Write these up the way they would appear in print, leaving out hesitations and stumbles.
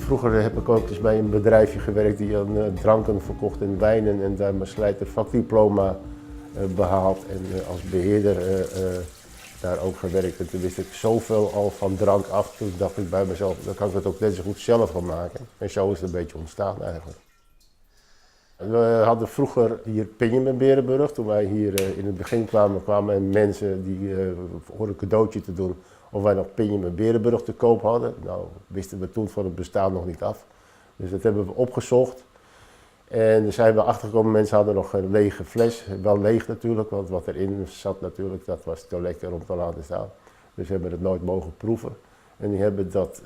Vroeger heb ik ook eens bij een bedrijfje gewerkt die aan dranken verkocht en wijnen en daar mijn slijter vakdiploma behaald en als beheerder daar ook gewerkt. En toen wist ik zoveel al van drank af, toen dacht ik bij mezelf, dan kan ik het ook net zo goed zelf gaan maken. En zo is het een beetje ontstaan eigenlijk. We hadden vroeger hier Pinjum in Beerenburg. Toen wij hier in het begin kwamen, kwamen mensen die voor een cadeautje te doen of wij nog Pinjum en Beerenburg te koop hadden. Nou, wisten we toen van het bestaan nog niet af. Dus dat hebben we opgezocht. En er zijn we achtergekomen, mensen hadden nog een lege fles. Wel leeg natuurlijk, want wat erin zat natuurlijk, dat was te lekker om te laten staan. Dus we hebben het nooit mogen proeven. En die hebben dat,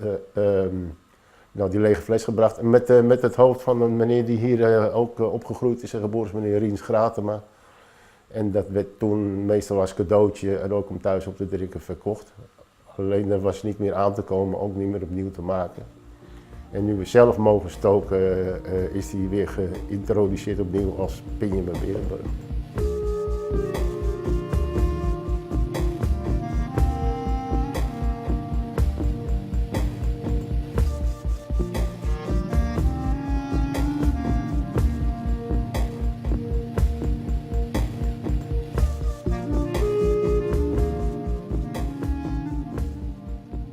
nou, die lege fles gebracht. En met het hoofd van een meneer die hier ook opgegroeid is en geboren is, meneer Riens Gratema. En dat werd toen meestal als cadeautje en ook om thuis op te drinken verkocht. Alleen er was niet meer aan te komen, ook niet meer opnieuw te maken. En nu we zelf mogen stoken, is die weer geïntroduceerd opnieuw als Pinjum en Beerenburg.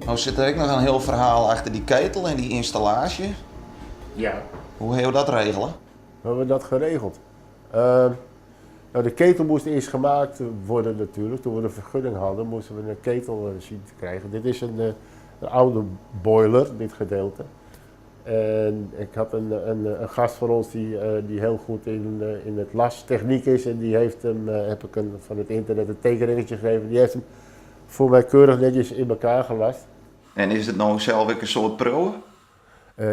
Nou sit der ek noch in hiel ferhaal achter dy ketel en dy ynstallaasje. Ja. Hoe ha jo dat regele? Hoe hebben we dat geregeld? Nou, de ketel moest eerst gemaakt worden natuurlijk. Toen we de vergunning hadden, moesten we een ketel zien te krijgen. Dit is een oude boiler, dit gedeelte. En ik had een gast voor ons die heel goed in het lastechniek is. En die heeft hem, heb ik een, van het internet een tekeningetje gegeven. Die heeft hem voor mij keurig netjes in elkaar gelast. En is it no sels ek in soad priuwe?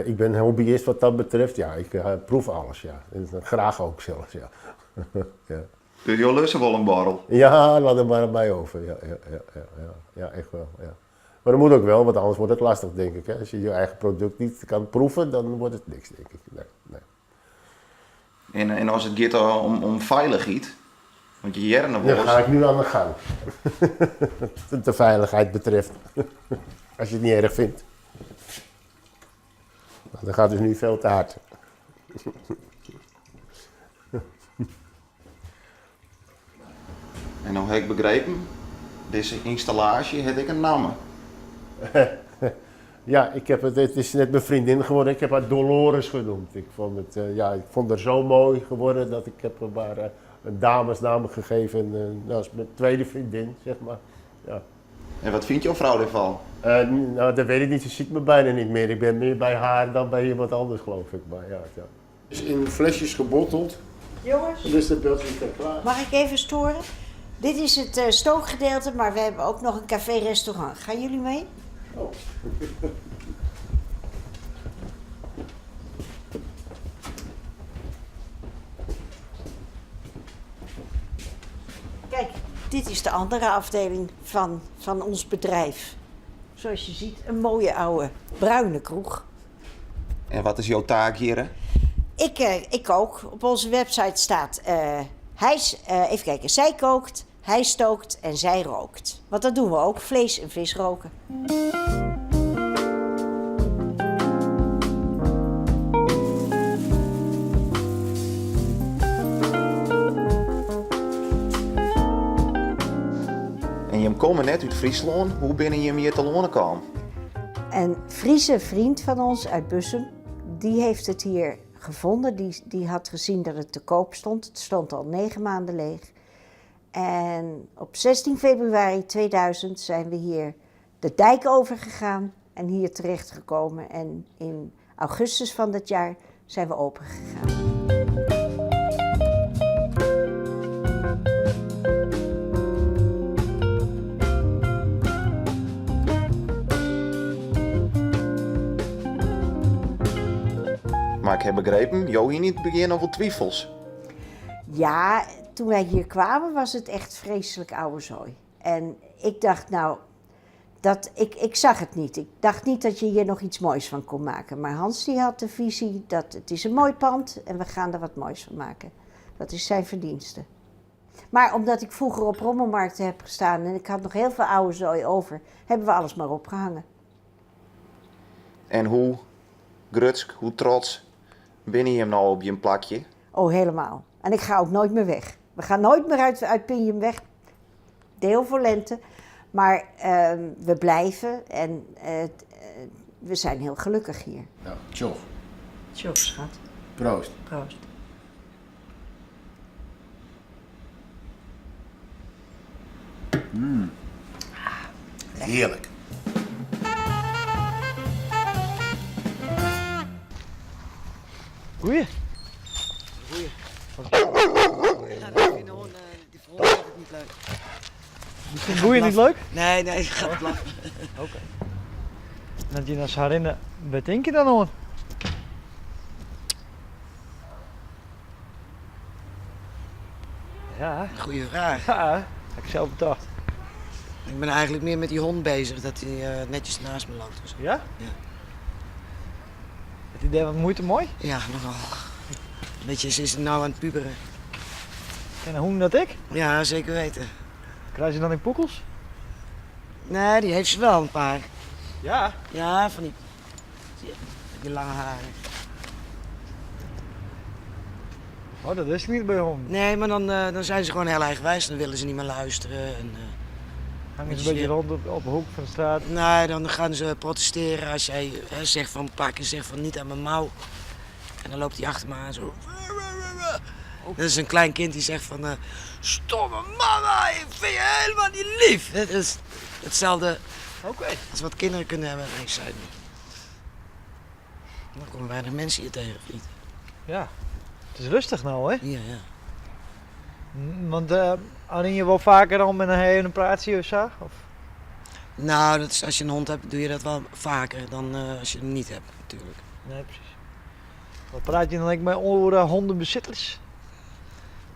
Ik ben hobbyist wat dat betreft. Ja, ik proef alles, ja. En graag ook zelfs, ja. Ja. Dus jo lusse wol in borrel? Ja, laat er maar aan mij over. Ja, ja, ja, ja, ja. Ja, echt wel, ja. Maar dat moet ook wel, want anders wordt het lastig, denk ik. Hè? Als je je eigen product niet kan proeven, dan wordt het niks, denk ik. Nee, nee. En as it giet om feilichheid, want je hearre noch Dan wol ga ik nu aan de gang. Wat de veiligheid betreft. Als je het niet erg vindt. Maar dat gaat dus nu veel te hard. En no ha ik begrepen, dizze ynstallaasje hat ek in namme. Ja, het is net mijn vriendin geworden. Ik heb haar Dolores genoemd. Ik vond haar zo mooi geworden dat ik heb haar maar een damesnaam gegeven. En dat is mijn tweede vriendin. Ja. En wat fynt jo frou dêrfan? Nou, dat weet ik niet. Ze ziet me bijna niet meer. Ik ben meer bij haar dan bij iemand anders, geloof ik. Maar ja, ja. Is in flesjes gebotteld. Jongens? Dan is de beeldje klaar. Mag ik even storen? Dit is het stookgedeelte, maar we hebben ook nog een café-restaurant. Gaan jullie mee? Oh. Kijk, dit is de andere afdeling van ons bedrijf. Zoals je ziet, een mooie oude bruine kroeg. En wat is jouw taak hier? Hè? Ik kook. Op onze website staat, hij even kijken, zij kookt, hij stookt en zij rookt. Want dat doen we ook, vlees en vis roken. En jim komme net út Fryslân. Hoe binne jim hjir telâne kaam? Een Friese vriend van ons uit Bussum, die heeft het hier gevonden. Die had gezien dat het te koop stond. Het stond al 9 maanden leeg. En op 16 februari 2000 zijn we hier de dijk overgegaan en hier terechtgekomen. En in augustus van dat jaar zijn we open gegaan. Maar ik heb begrepen, jo hiene yn it begjin noch wol twifels. Ja, toen wij hier kwamen was het echt vreselijk oude zooi. En ik dacht, nou, dat, ik, ik zag het niet. Ik dacht niet dat je hier nog iets moois van kon maken. Maar Hans die had de visie dat het is een mooi pand en we gaan er wat moois van maken. Dat is zijn verdienste. Maar omdat ik vroeger op rommelmarkten heb gestaan en ik had nog heel veel oude zooi over, hebben we alles maar opgehangen. En hoe grutsk, hoe trots binne jim no op jim plakje? Oh, helemaal. En ik ga ook nooit meer weg. We gaan nooit meer uit Pingjum weg. Deel voor lente. Maar we blijven en we zijn heel gelukkig hier. Nou, tjoch. Tjoch, schat. Proost. Proost. Heerlijk. Goeie. Goeie. Ja, die vinden hond, die hond vindt het niet leuk. Is de boeien niet leuk? Nee, nee, ze gaat blaffen. Oké. En dat je naar herinneren, wat denk je dan aan? Ja. Goeie vraag. Ja, heb ik zelf bedacht. Ik ben eigenlijk meer met die hond bezig, dat hij netjes naast me loopt. Dus. Ja? Ja. Het idee wat moeite mooi? Ja, nogal. Weet je, ze is nou aan het puberen. En hoe dat ik? Ja, zeker weten. Krijg je dan in poekels? Nee, die heeft ze wel een paar. Ja? Ja, van die, zie je, die lange haren. Oh, dat is niet bij honden. Nee, maar dan zijn ze gewoon heel eigenwijs. Dan willen ze niet meer luisteren. En, Hangen ze een beetje rond op de hoek van de straat? Nee, dan gaan ze protesteren als jij, hè, zegt van pak en zegt van niet aan mijn mouw. En dan loopt hij achter me aan zo. Dat is een klein kind die zegt van, stomme mama, ik vind je helemaal niet lief. Het is hetzelfde als wat kinderen kunnen hebben. Nee, ik zei het niet. Dan komen weinig mensen hier tegen, of niet? Ja, het is rustig nou, hè? Ja, ja. Want hadden je wel vaker al met een hele praatje of zo? Of? Nou, dat is, als je een hond hebt, doe je dat wel vaker dan als je hem niet hebt, natuurlijk. Nee, precies. Wat praat je dan ook met andere hondenbezitters?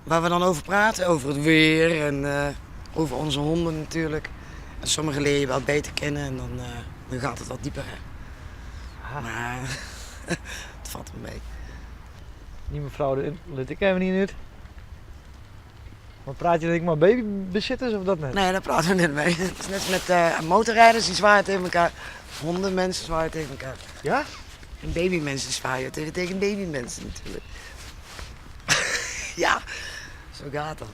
Waar we dan over praten, over het weer en over onze honden natuurlijk. En sommige leer je wel beter kennen en dan gaat het wat dieper. Hè. Maar het valt me mee. Die mevrouw, die let ik even niet uit. Maar praat je dan ook met babybezitters of dat net? Nee, daar praten we net mee. Het is net met motorrijders die zwaaien tegen elkaar. Hondenmensen zwaaien tegen elkaar. Ja? En babymensen zwaaien tegen babymensen natuurlijk. Ja, zo gaat dat.